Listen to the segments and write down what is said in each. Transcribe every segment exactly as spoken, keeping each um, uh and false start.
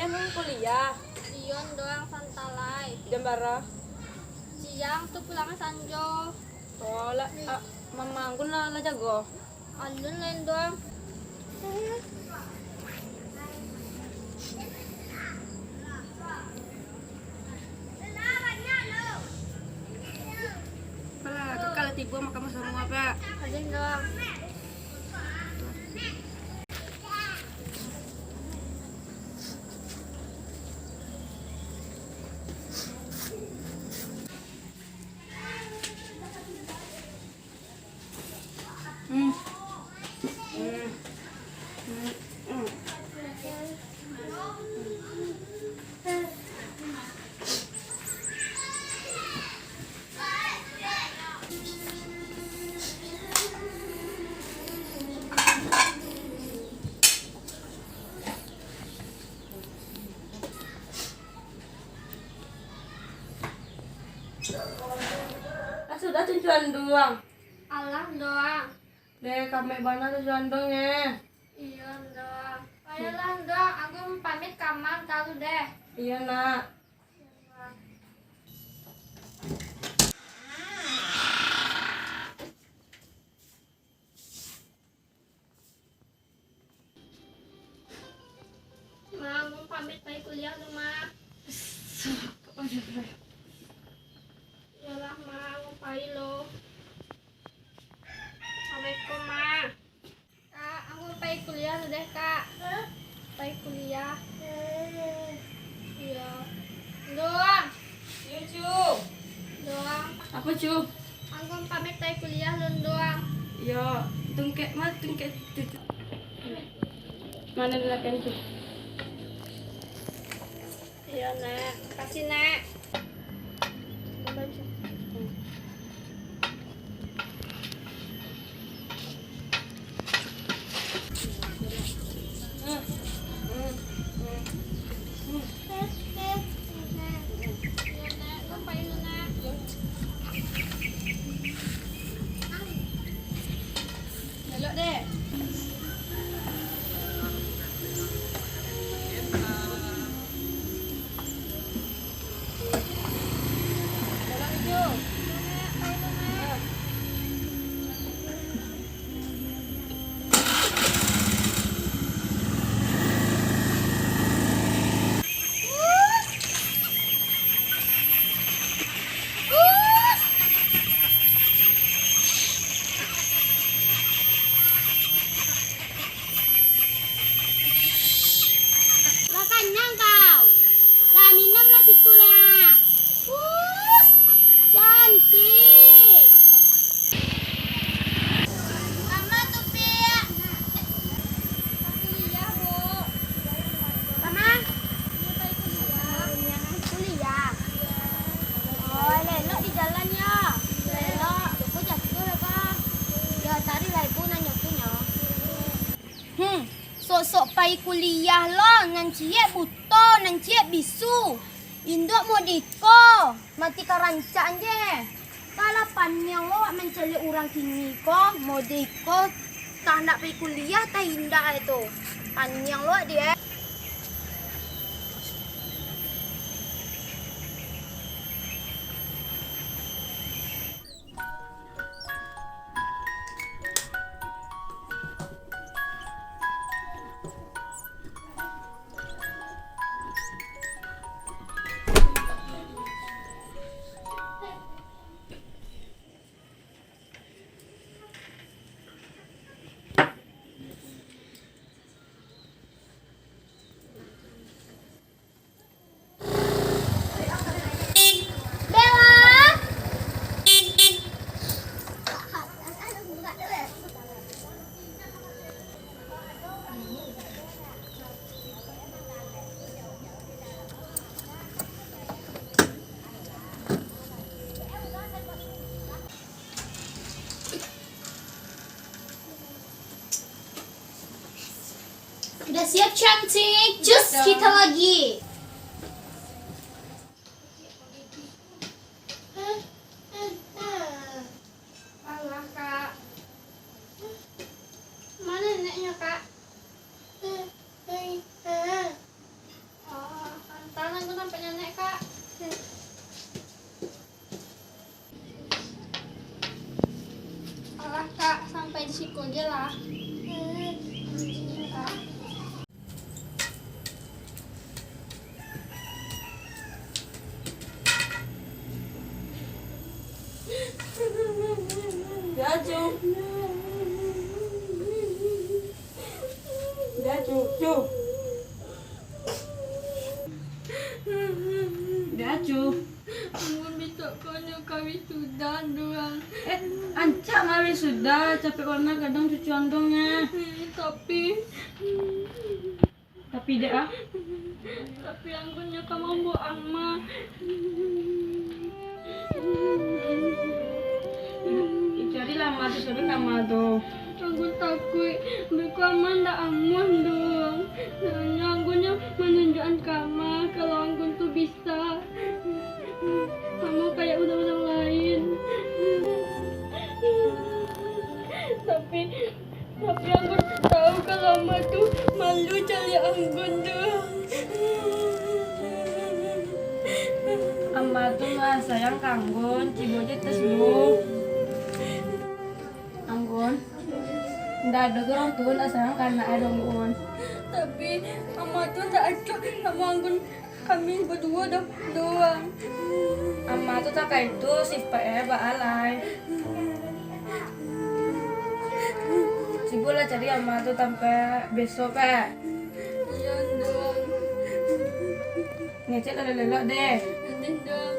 Emang kuliah? Iyo, Ndoang, santai lai. Jam bara? Siang tu pulang sanjo. Oh, lah, ah, mama angku lah, lah jago? Alun lai, Ndoang. Alah, kakak lah tibo, makan basamo, Pak. Alun, Ndoang. Lah sudah cuncuan Ndoang. Alah, Ndoang. Deh, kamek bana tu cuncuan Ndoang, eh. Iyo, Ndoang. Ayolah, Ndoang, angku pamit ka ma dulu deh. Iyo, nak. Ma, angku pamit pai kuliah dulu, Ma. Iyolah, Ma, angku pai lo. Assalamualaikum, Ma. Kak, angku pai kuliah dulu deh, Kak. Pai kuliah. Iyo. Ndoang. Iyo, Cu. Ndoang. Apo, Cu? Angku pamit pai kuliah lo, Ndoang. Iyo, tungkek ma, tungkek tu. Mano di lapian tu? Iyo, Nek. Makasih, Nek. Elok deh. Lah kanyang kau. Lah minumlah situ lah. Us, cantik. Mama tu, Piak. Kuliah, Bu. Mama. Kuliah. Oh, elok di jalan, yo. Elok. Jatuah lah, Bang. Yo, tadi lah Ibu nanyo tu, nyo. Hmm, sok-sok pai kuliah lo, nan ciek buto, nan ciek bisu. Induak modeko, mati karancak je. Kalah paniang lo awak mancaliak urang kini ko, modeko, tah ndak pai kuliah, tah indak e tu. Paniang lo awak dek e. Udah siap, cantik? Cus, kita lagi. Alah, Kak. Mana neneknya, Kak? Oh, Iyalah. Ya, Cu. Ya, Cu, Cu. Ya, Cu. Anggun bisuak ko nyo ka wisuda, Nduang. Eh, ancak mah wisuda, capek bana gadang cucu Andong nyo. Eh, tapi Tapi dek ah. Tapi Anggun nyo ka mambuek ama. Carilah ama tu, suruah ama tu. Anggun takuik, beko ama ndak amuah doh. Soalnyo Anggun nyo manunjuakan ka ama, kalau Anggun tu bisa. Ama kayak urang-urang lain. Tapi Tapi Anggun tahu kalau ama tu malu caliak Anggun tu. Ama tu lah sayang ka Anggun, cubo je tes dulu. Anggun, ndak ado urang tuo ndak sayang ka anak e doh, Anggun. Tapi ama tu ndak acok samo Anggun. Kami baduo do-, doang. Ama tu takah itu, sipaik e baa lai. Cubolah cari ama tu sampai besok, Pak. Iyo, Ndong. Ngecek elok-elok deh. Nanti, Ndong.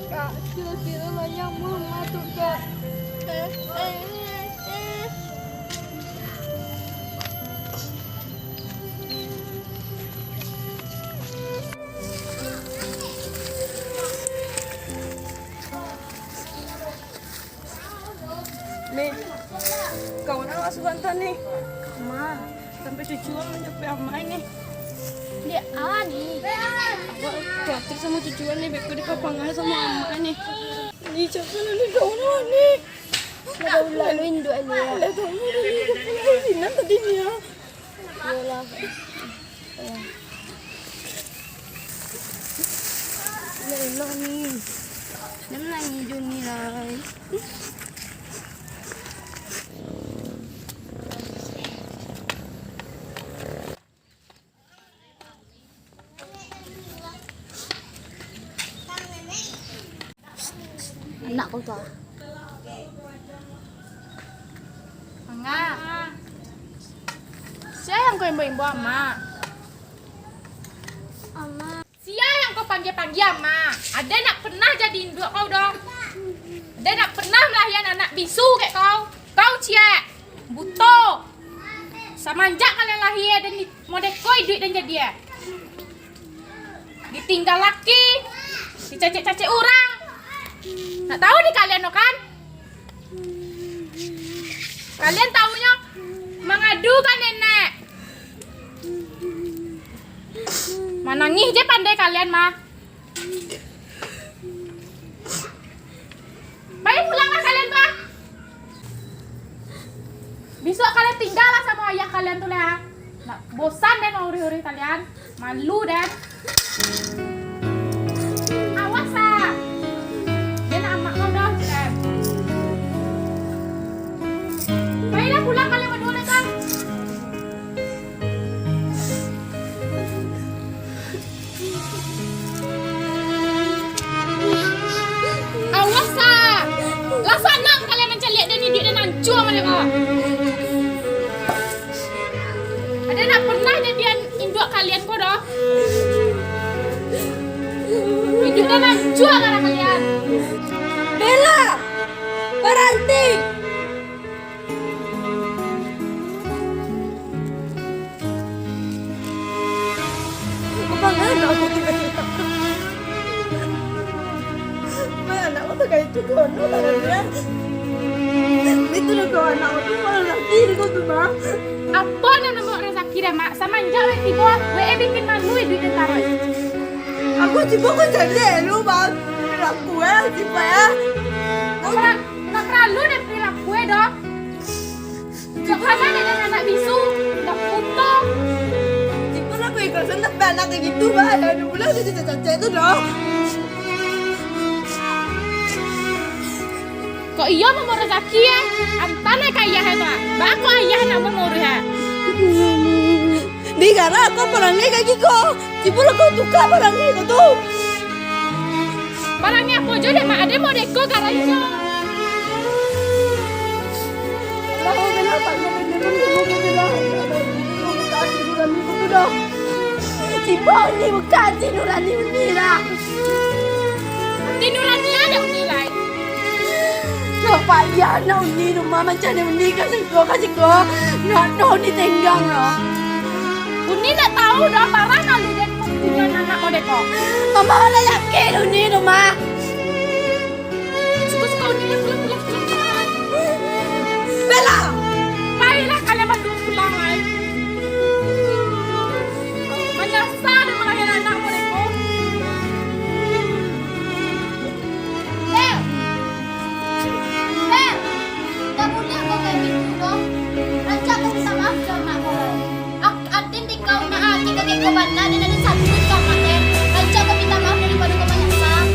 Kak, kiro-kiro lah nyamuah ma tu, Kak. Ni, kawan awak sabanta ni. Ma, sampai cucuan manjapuik amak ni. Dek, awa ni. Awak kuatir samo cucuan ni, beko dipapangah samo amak ni. Ni, siapo ni kawan awak ni? Lah tahu lalu induak ni, ya. Lah tahu lalu induak ni, sinan tadi ni, ya. Iyolah. Elok-elok ni. Nan manangih jo ni lai. Anak kau tu ah. Manga. Sia yang kau imbau-imbau, Ama? Ama. Sia yang kau panggia-panggia, Ama? Ade ndak pernah jadi induak kau doh. Ade ndak pernah malahian anak bisu kek kau. Kau ciek, buto. Samanjak kalian lahia, den di-, modeko iduik den jadie. Ditingga laki, dicacek-cacek urang. Ndak tahu di kalian no kan? Kalian tahunyo mangadu ka nenek. Manangih je pandai kalian mah. Pai pulanglah kalian tu ah. Bisuak kalian tinggalah samo ayah kalian tu lah. Nak bosan den maurih-urih kalian. Malu den. Awas ah. Den amak kau dah, den. Pailah pulang kalian baduo, Kang. Ado ndak pernah jadian induak kalian ko doh. Induak nan hancua darah kalian. Bella, baranti! Apo nan anak ko tu kaitu? Apo nan anak ko tu kaitu, kono tangan dia? Itu lo kau anak ko tu, kalau laki ko tu, Bang. Apo nan nomor rezeki deh, Mak? Samanjak wek tibo, wek eh bikin malu iduik den taruih. Aku tibo ko jadi lu, Bang. Perilaku eh, tibo eh. Apo nak, nak terlalu deh perilaku eh, doh. Kok kana dek anak bisu, dak putuh. Tibo lah ko ikhlasan tapi anak kayak gitu, Bah. Ado pulo tu cacak-cacak tu doh. Kok iyo mamo rezeki eh? Antan eh ka ayah eh tu ah. Baa kok ayah nak manguruih eh? Di gara kau parangai kayak giko. Tibo lah kau tuka parangai kau tu. Parangai apo jo dek mak ade modeko garai jo. Lah, kau kena apa? Kau kena apa? Kau kena apa? Kau buka hati nurani kau tu dah. Tibo ni buka hati nurani Uni lah. Hati nurani ado Uni lai. Lah, payah nak Uni tu mah, macam ni Uni ka siko, ka siko. Nak, nak Uni tenggang lah. Uni ndak tahu doh, barang lalu den punyo anak model ko. Mama lah yakin Uni tu mah. Suko-suko Uni lah, pulang, pulang, pulang, pulang. Bella! Pailah kalian badua pulang, ai. Manyasa den malahirkan anak model ko. Bel! Bel! Ndak buliah kau kayak gitu doh. Rancak kau minta maaf jo anak kau. Ak-, aden di kau nak aki kakek kau bana, den ado satu kau pakai. Rancak kau minta maaf daripado kau manyasal.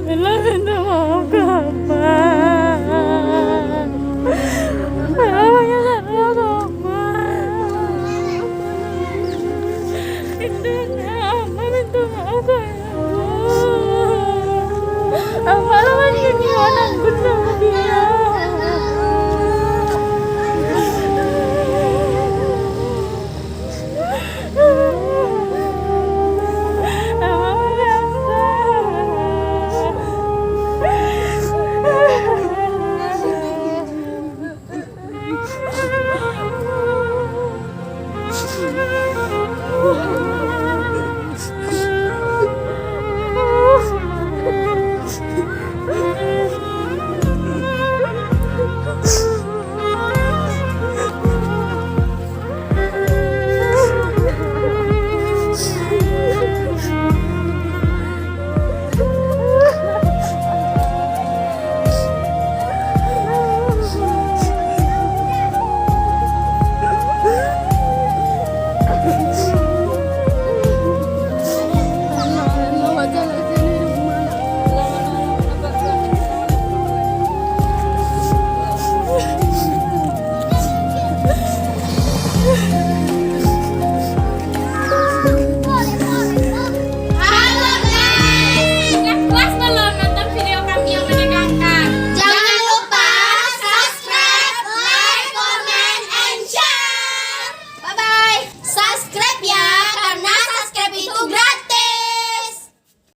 Bella minta maaf ka Ama. Bella banyak salah ka Ama.